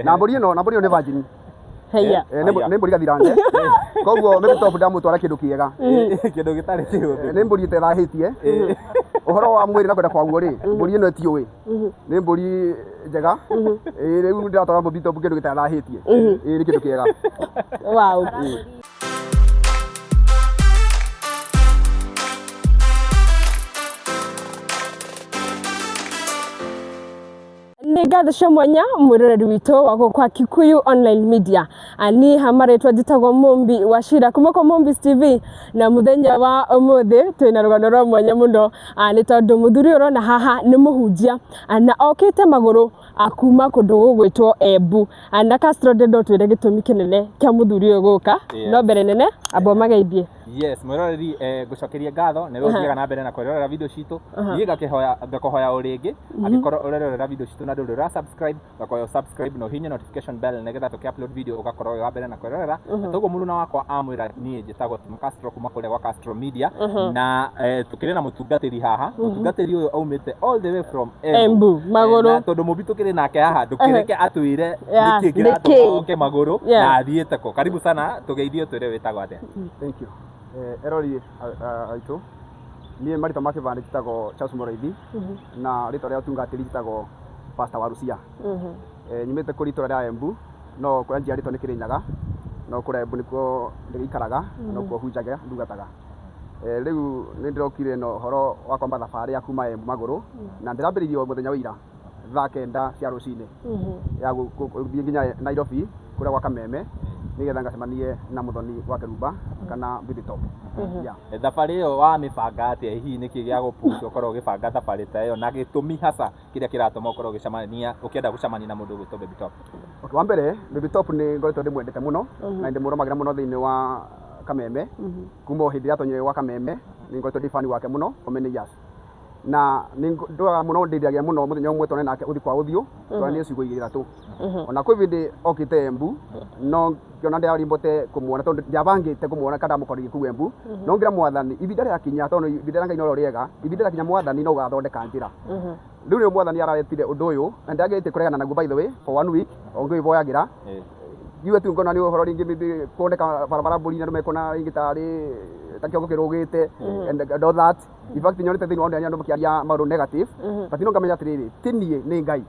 Na mbũri ĩno, na mbũri ĩno nĩ virgin. Haiya. Nĩ mbũri gathirange. Koguo Baby Top ndamũtwara kĩndũ kĩega. Kĩndũ gĩtarĩ kĩhũthĩku. Nĩ mbũri ĩtethahĩtie. Ũhoro wa mwĩrĩ na kwenda kwaguo rĩ, mbũri ĩno ĩtiũĩ. Nĩ mbũri njega. Ĩĩ, rĩu ndĩratwara Baby Top kĩndũ gĩtethahĩtie. Ĩĩ, nĩ kĩndũ kĩega. Wow. Nĩ ngatho cia mwanya mwĩroreri witũ wa gũkũ kwa Kikuyu Online Media. Niĩ ha marĩtwa njĩtagwo Mumbi wa Cira kuma kwa Mumbi's TV, na mũthenya wa ũmũthĩ twĩna rũgano rwa mwanya mũno, nĩ tondũ mũthuri ũyũ ũrona haha nĩ mũhunjia na okĩte magũrũ kuma kũndũ gũgwĩtwo Embu. Na Castro ndĩrenda ũtwĩre gĩtũmi kĩnene kĩa mũthuri ũyũ gũka. No mbere nene amba ũmageithie. Yes, mwĩroreri, ngũcokerie ngatho nĩ ũthiaga na mbere na kwĩrorera video citũ. Niĩ ngakĩhoya ngakũhoya o rĩngĩ, angĩkorwo ũrerorera video citũ na ndũrĩ ũra subscribe, ngakoya subscribe na ũhihinye notification bell nĩgetha tũkĩ upload video ũgakorwo wĩ wa mbere na kwĩrorera. Na toguo mũruna wakwa amwĩra, niĩ njĩtagwo Tim Castro kuma kũrĩa gwa Castro Media, na tũkĩrĩ na mũtungatĩri haha. Mũtungatĩri ũyũ aumĩte all the way from Embu. Embu, magũrũ. Na tondũ mũmbi tũkĩrĩ nake haha, ndũkĩreke atwĩre nĩkĩ nĩkĩ? kĩratũma oke magũrũ na athiĩte kũ. Karibu sana, tũgeithie, ũtwĩre wĩtagwo atĩa. Thank you. Erori aitũ, niĩ marĩtwa ma kĩbandĩ njĩtagwo Charles Mũraithi, na rĩtwa rĩa ũtungatĩri njĩtagwo Pastor wa Rusia. Nyumĩte kũrĩ itũra rĩa Embu, no kũrĩa njiarĩtwo nĩ Kĩrĩnyaga, no kũrĩa Embu nĩkuo ndĩgĩikaraga, no kuo hunjagia, ndungataga. Rĩu nĩ ndĩrokire na ũhoro wa kwamba thabarĩ ya kuma Embu magũrũ, na ndĩrambĩrĩirie o mũthenya wa ira thaa 9 cia rũcinĩ ya gũthiĩ nginya Nairobi kũrĩa gwa Kameme, nĩgetha ngacemanie na mũthoni wa Kĩrumba kana Baby Top. Yeah. Thabarĩ ĩyo wamĩbanga atĩa? Hihi nĩkĩ gĩa gũpush ũkorwo ũgĩbanga thabarĩ ta ĩyo, na gĩtũmi hasa kĩrĩa kĩratũma ũkorwo ũgĩcemania, ũkĩenda gũcemania na mũndũ ũgwĩtwo Baby Top? Okay, wa mbere Baby Top nĩ ngoretwo ndĩmwendete mũno na ndĩmũrũmagĩra mũno thĩinĩ wa Kameme kuma o hĩndĩ ĩrĩa atonyire gwa Kameme. Nĩ ngoretwo ndĩ fan wake mũno for many years, na nĩ ndoraga mũno, ndĩndĩragia mũno mũthenya ũmwe tuonane nake ũthiũ kwa ũthiũ, twaranie ciugo igĩrĩ ithatũ. Ona kwĩ hĩndĩ okĩte Embu, no ngĩona ndĩrarimbote kũmuona tondũ ndiabangĩte kũmuona kana ndamũkorire kũu Embu, no ngĩra Mwathani ihinda rĩakinya, tondũ ihinda rĩa Ngai norĩo rĩega, ihinda rĩakinya Mwathani no ũgathondeka njĩra. Rĩu nĩrĩo Mwathani araretire ũndũ ũyũ, na ndĩrageretie kũregana naguo by the way for one week o ngĩvoyagĩra. Ngiuga tu ngona nĩ ũhoro rĩngĩ maybe kuoneka barabara mbũri na andũ mekuona rĩngĩ tarĩ ta kĩongo kĩrũgĩte and all that. In fact, nyonete thĩinĩ wa andũ makĩaria maũndũ negative, but no ngamenya atĩrĩrĩ, ti niĩ, nĩ Ngai.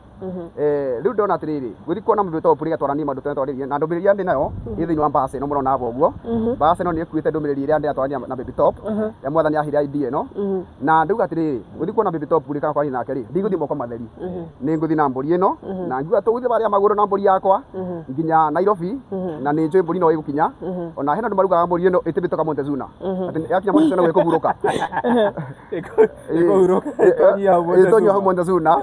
Rĩu ndona atĩrĩrĩ, gũthiĩ kuona mũndũ Top nĩgetha twaranie maũndũ tũrĩa twarĩrie, na ndũmĩrĩri ĩrĩa ndĩ nayo ĩ thĩinĩ wa mbaca ĩno mũrona haha ũguo. Mbaca ĩno nĩ ĩkuĩte ndũmĩrĩri ĩrĩa ndĩratwarania na Baby Top ya Mwathani aheire idea ĩno, na ndauga atĩrĩrĩ, gũthiĩ kuona Baby Top rĩ, kana kwaria nake rĩ, ndigũthiĩ moko matheri, nĩ ngũthiĩ na mbũri ĩno, na ngiuga tũgũthiĩ barĩa magũrũ na mbũri yakwa nginya Nairobi, na nĩ njũĩ mbũri no ĩgũkinya. Ona hena andũ marugaga mbũri ĩno ĩtĩbĩtũka Montezuna, atĩ yakinya Montezuna gwĩkũhurũka. Ĩkũhurũka ĩtonyie hau. Ĩtonyio hau Montezuna.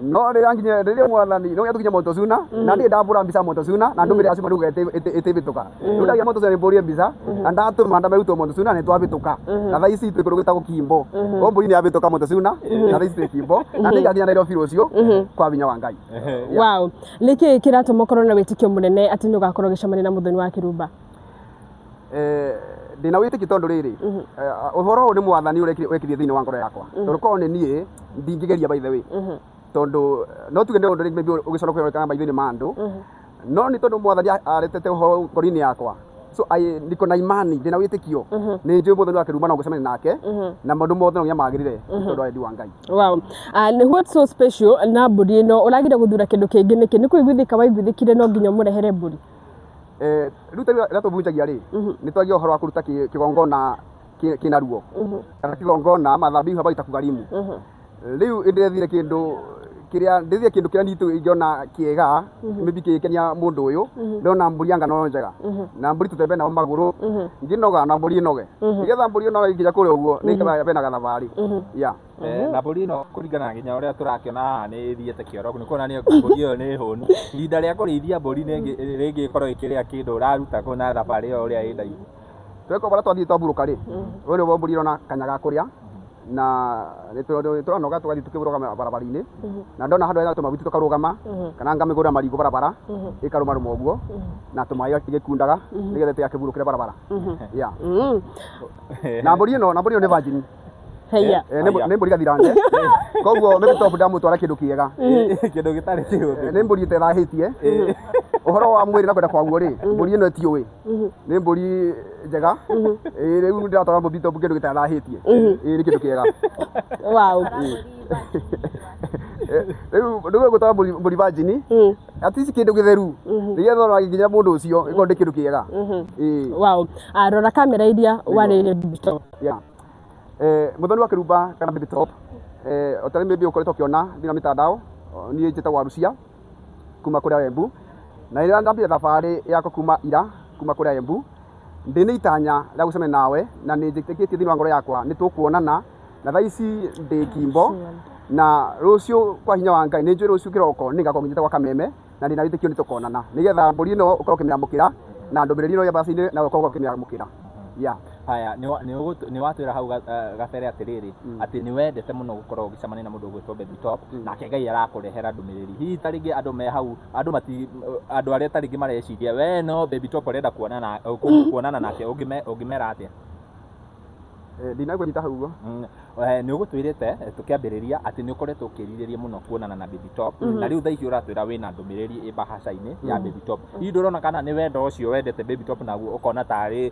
No rĩrĩa nginya rĩrĩa Mwathani no tũkinye Montezuna, na niĩ ndambũra mbica Montezuna na ndũmĩrĩra acio maruga ĩtĩbĩtũka. Rĩu ndagia Montezuna nĩ mbica na ndatũma ndamerutwo Montezuna nĩ twabĩtũka, na thaa ici twĩ kũndũ gwĩtagwo Kimbo. O mbũri nĩ yabĩtũka Montezuna na thaa ici twĩ Kimbo, na nĩ ngakinya Nairobi rũciũ kwa hinya wa Ngai. Wow. Nĩkĩ kĩratũma ũkorwo na wĩtĩkio mũnene atĩ nĩ ũgakorwo ũgĩcemania na mũthoni wa Kĩrumba? Ndĩna wĩtĩkio tondũ rĩrĩ, ũhoro ũyũ nĩ Mwathani wekĩrire thĩinĩ wa ngoro yakwa, tondũ korwo nĩ niĩ ndingĩgeria by the way, tondũ no tuge nĩ ũndũ rĩngĩ maybe ũgĩconoka kana maitho-inĩ ma andũ, no nĩ tondũ Mwathani aretete ũhoro ngoro-inĩ yakwa, so I, niko na imani, ndĩna wĩtĩkio, nĩ njũĩ mũthoni wa Kĩrumba no ngũcemania nake na maũndũ mothe no nginya magĩrĩre nĩ tondũ wa wendi wa Ngai. Wow. Nĩ what's so special na mbũri ĩno? Ũragire gũthura kĩndũ kĩngĩ nĩkĩ? Nĩ kũiguithĩka waiguithĩkire no nginya ũmũrehere mbũri? Rĩu ta rĩrĩa tũbunjagia rĩ, nĩ twagia ũhoro wa kũruta kĩgongona kĩna ruo kana kĩgongona madhabihu ambayo itakugharimu. Rĩu ndĩrethire kĩndũ kĩrĩa ndĩthire, kĩndũ kĩrĩa nitũ ingĩona kĩega, maybe kĩgĩkenia mũndũ ũyũ. Ndona mbũri anga no njega, na mbũri tũtembe nao magũrũ ngĩnoga na mbũri ĩnoge, nĩgetha mbũri ĩno ĩkinya kũrĩa ũguo nĩ ikaba bena gathabarĩ, yeah. Na mbũri ĩno, kũringana na nginya ũrĩa tũrakĩona haha, nĩ ĩthiĩte kĩoro, nĩ kuonania mbũri ĩyo nĩ hũnu. Ihinda rĩa kũrĩithia mbũri rĩngĩ ĩkorwo ĩkĩrĩa kĩndũ ũraruta kũ na thabarĩ ĩyo ũrĩa ĩ ndaihu? Tweka barĩa twathiĩ twamburũka rĩ, ũyũ nĩguo mbũri ĩrona kanya ga kũrĩa, na nĩ tũranoga tũgathiĩ tũkĩrũgama barabara-inĩ, na ndona handũ hena tũmahuti tũkarũgama, kana ngamĩgũrĩra marigũ barabara ĩkarũmarũma ũguo na tũmaĩ ĩgĩkundaga nĩgetha ĩtigakĩburũkĩre barabara, yeah. Na mbũri ĩno nĩ virgin. Haiya. Nĩ mbũri gathirande, koguo Baby Top ndamũtwara kĩndũ kĩega. Kĩndũ gĩtarĩ kĩhũthĩku. Nĩ mbũri ĩtethahĩtie ũhoro wa mwĩrĩ na kwenda kwaguo rĩ, mbũri ĩno ĩtiũĩ, nĩ mbũri njega. Ĩĩ, rĩu ndĩratwara Baby Top kĩndũ gĩtethahĩtie. Ĩĩ, nĩ kĩndũ kĩega. Rĩu gũtwara mbũri virgin, at least kĩndũ gĩtheru, nĩgetha ona gĩkinya mũndũ ũcio gĩkorwo nĩ kĩndũ kĩega. Ĩĩ. Wow. Ah, rora kamera iria warĩire Baby Top. Yeah. Muthoni wa Kĩrumba kana Baby Top, o ta rĩu maybe ũkoretwo ũkĩona thĩinĩ wa mitandao, niĩ njĩtagwo Arucia kuma kũrĩa Embu, na rĩrĩa ndambire thabarĩ yakwa kuma ira kuma kũrĩa Embu, ndĩ na itanya rĩa gũcemania nawe, na nĩ njĩtĩkĩtie thĩinĩ wa ngoro yakwa nĩ tũkuonana, na thaa ici ndĩ Kimbo, na rũciũ kwa hinya wa Ngai nĩ njũĩ rũciũ kĩroko nĩ ngakorwo nginyĩte gwa Kameme, na ndĩna wĩtĩkio nĩ tũkonana nĩgetha mbũri ĩno ũkorwo ũkĩmĩamũkĩra na ndũmĩrĩri ĩno ya mbaci-inĩ na ũkorwo ũkĩmĩamũkĩra. Yeah. Haya, nĩ watwĩra hau gabere atĩrĩrĩ, atĩ nĩ wendete mũno gũkorwo ũgĩcemania na mũndũ ũgwĩtwo Baby Top, nake Ngai arakũrehera ndũmĩrĩri. Hihi ta rĩngĩ andũ me hau, andũ mati andũ arĩa ta rĩngĩ mareciria we no Baby Top ũrenda kuonana nake, ũngĩmera atĩa? Ndinakũnyita hau ũguo. Nĩ ũgũtwĩrĩte tũkĩambĩrĩria atĩ nĩ ũkoretwo ũkĩrirĩria mũno kuonana na Baby Top, na rĩu thaa ici ũratwĩra wĩna ndũmĩrĩri ĩ bahaca-inĩ ya Baby Top. Hihi ndũrona kana nĩ wendo ũcio wendete Baby Top naguo ũkona tarĩ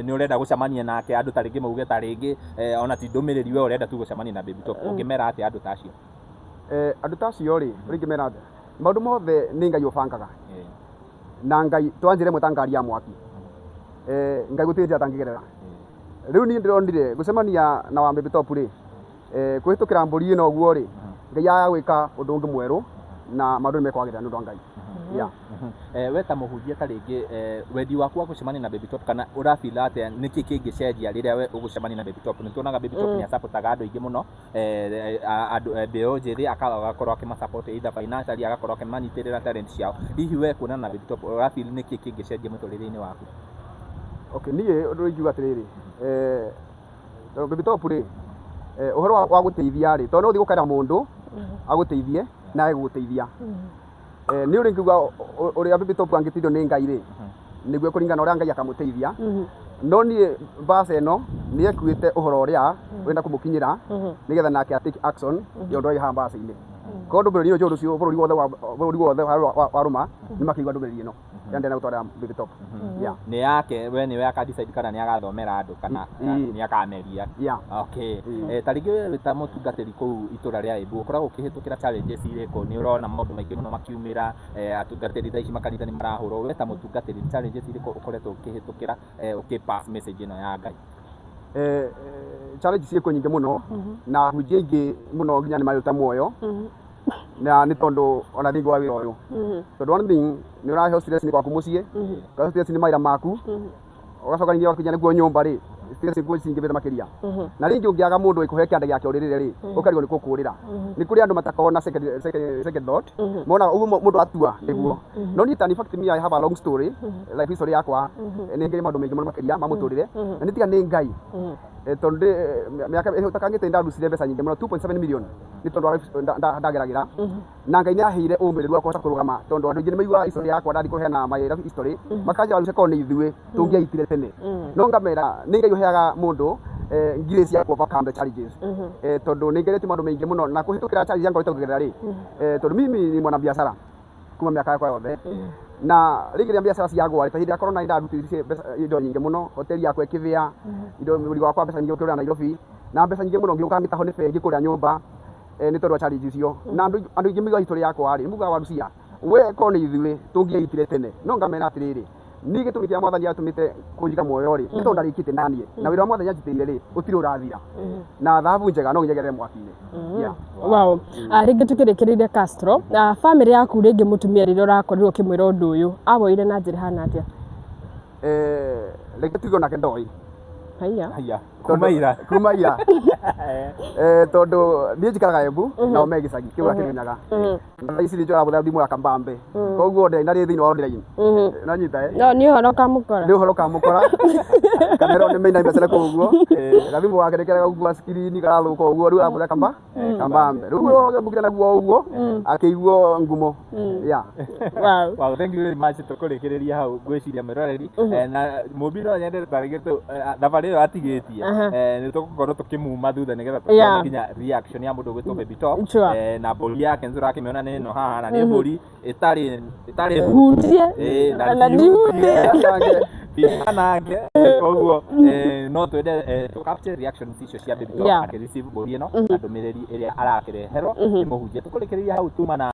nĩ ũrenda gũcemania nake, andũ ta rĩngĩ mauge ta rĩngĩ ona ti ndũmĩrĩri, we ũrenda tu gũcemania na Baby Top? Ũngĩmera atĩa andũ ta acio? Andũ ta acio rĩ, ũrĩa ingĩmera atĩa, maũndũ mothe nĩ Ngai ũbangaga, na Ngai twa njĩra ĩmwe ta ngari ya mwaki. Ngai gũtirĩ njĩra atangĩgerera. Rĩu niĩ ndĩronire gũcemania na wa Baby Top rĩ, kũhĩtũkĩra mbũri ĩno ũguo rĩ, Ngai aya gwĩka ũndũ ũngĩ mwerũ na maũndũ nĩ mekwagĩrĩra nĩ ũndũ wa Ngai. Yeah. We ta mũhunjia, ta rĩngĩ wendi waku wa gũcemania na Baby Top, kana ũrafeel atĩa, nĩkĩ kĩngĩcenjia rĩrĩa we ũgũcemania na Baby Top? Nĩ tuonaga Baby Top nĩ asupportaga andũ aingĩ mũno, andũ mbeũ njĩthĩ, agakorwo akĩmasupport either financially, agakorwo akĩmanyitĩrĩra talent ciao. Hihi we kuonana na Baby Top ũrafeel nĩkĩ kĩngĩcenjia mũtũrĩre-inĩ waku? Okay, niĩ ũndũ ingiuga atĩrĩrĩ, Baby Top rĩ, ũhoro wa gũteithia rĩ, tondũ no ũthiĩ gũkaĩra mũndũ agũteithie na age gũgũteithia. Niĩ ũrĩa ingiuga, ũrĩa Baby Top angĩteithio nĩ Ngai rĩ, nĩguo kũringana na ũrĩa Ngai akamũteithia, no niĩ mbaca ĩno nĩ ekuĩte ũhoro ũrĩa ũrenda kũmũkinyĩra nĩgetha nake a take action ya ũndũ ũrĩa wĩ haha mbaca-inĩ. Korwo ndũmĩrĩri ĩno njũĩ rũciũ bũrũri wothe warũma nĩ makĩigua ndũmĩrĩri ĩno ya ndĩrenda gũtwarĩra Baby Top. Yeah. Nĩ yake, we nĩwe aka decide kana nĩ agathomera andũ kana nĩ akameria. Yeah. Okay. Ta rĩngĩ we wĩ ta mũtungatĩri kũu itũra rĩa Embu, ũkoragwo ũkĩhĩtũkĩra challenges irĩkũ? Nĩ ũrona maũndũ maingĩ mũno makiumĩra, atungatĩri thaa ici makanitha nĩ marahũrwo. We ta mũtungatĩri, challenges irĩkũ ũkoretwo ũkĩhĩtũkĩra ũkĩ pass message ĩno ya Ngai? Challenge ciĩkuo nyingĩ mũno, na hunjia aingĩ mũno nginya nĩ maruta muoyo, na nĩ tondũ ona thĩinĩ wa wĩra ũyũ, tondũ one thing nĩ ũraheo stress nĩ gwaku mũciĩ, ũkaheo stress nĩ mawĩra maku, ũgacoka ningĩ wakinya nĩkuo nyũmba rĩ, stress nĩkuo cingĩhĩte makĩria, na rĩngĩ ũngĩaga mũndũ ĩkũhe kĩanda gĩake ũrĩrĩre rĩ, ũkarigwo nĩ kũkũrĩra. Nĩ kũrĩ andũ matakoragwo na second thought, mona ũguo mũndũ atua nĩguo. No niĩ ta in fact me, I have a long story, life history yakwa nĩ ngĩrĩ maũndũ maingĩ mũno makĩria ma mũtũrĩre, na nĩ tiga nĩ Ngai, tondũ mĩaka ĩhĩtũkangĩte ndarucire mbeca nyingĩ mũno, 2.7 million, nĩ tondũ wa life ndageragĩra, na Ngai nĩ aheire ũmĩrĩru wa kũhota kũrũgama, tondũ andũ aingĩ nĩ maiguaga history yakwa ndathiĩ kũheana my life history, makanjĩra, "Waruce, korwo nĩ ithuĩ tũngĩaitire tene." No ngamera nĩ Ngai ũheaga mũndũ grace ya overcome the challenges, tondũ nĩ ngeretie maũndũ maingĩ mũno na kũhĩtũkĩra challenge ngoretwo ngĩgerera rĩ, tondũ mimi ni mwanabiacara kuma mĩaka yakwa yothe, na rĩngĩ rĩrĩa biacara ciagwa rĩ, ta hĩndĩ ya corona nĩ ndarutire mbeca indo nyingĩ mũno, hoteli yakwa ĩkĩthĩa, indo, mũrigo wakwa, mbeca nyingĩ ũkĩũrĩra Nairobi, na mbeca nyingĩ mũno ngĩũka ngĩtahwo nĩ bengi kũrĩa nyũmba, nĩ tondũ wa challenge icio. Na andũ aingĩ maiguaga history yakwa rĩ, mugaga, "Warucia, we korwo nĩ ithuĩ tũngĩaitire tene." No ngamera atĩrĩrĩ, niĩ gĩtũmi kĩrĩa Mwathani atũmĩte kũnjiga muoyo rĩ, nĩ tondũ ndarĩkĩtie naniĩ na wĩra wa Mwathani anjitĩire rĩ, ũtirĩ ũrathira, na thahabu njega no nginya ĩgerere mwaki-inĩ. Yeah. Wow. Rĩngĩ tũkĩrĩkĩrĩria, Castro, family yaku, rĩngĩ mũtumia, rĩrĩa ũrakorirwo ũkĩmwĩra ũndũ ũyũ, awoire na njĩra ĩhana atĩa? Reke tuge onake ndoĩ. Haiya. Haiya, kuma ira? Kuma ira, tondũ niĩ njikaraga Embu, nao me gĩcagi kĩu Kĩrĩnyaga, na thaa ici nĩ njoraga thimũ ya kambambe, koguo ndĩ na rĩ thĩinĩ wa online nanyita. No nĩ ũhoro ũkamũkora. Nĩ ũhoro ũkamũkora kanero nĩ meina mbeca kũu ũguo, gathimũ gake nĩ kerega gua screen karathũka ũguo, rĩu arabũra kamba kambambe, rĩu ũmũkire naguo ũguo akĩiguo ngumo ya. Wow, thank you very much. Tũkũrĩkĩrĩria hau, ngwĩciria mwĩroreri na mũmbi no nyende tarĩngĩ thabarĩ ĩyo atigĩtie. Nĩ tũgũkorwo tũkĩmuma thutha nĩgetha tũkĩone nginya reaction ya mũndũ ũgwĩtwo Baby Top. Na mbũri yake nĩ tũrakĩmĩona nĩ ĩno haha, na nĩ mbũri ĩtarĩ hutie. Na na ndihutie. Ndihutie. Ndihanange. Koguo no twende tũ capture reactions icio cia Baby Top akĩ receive mbũri ĩno na ndũmĩrĩri ĩrĩa arakĩreherwo nĩ mũhunjia. Tũkũrĩkĩrĩria hau tuma na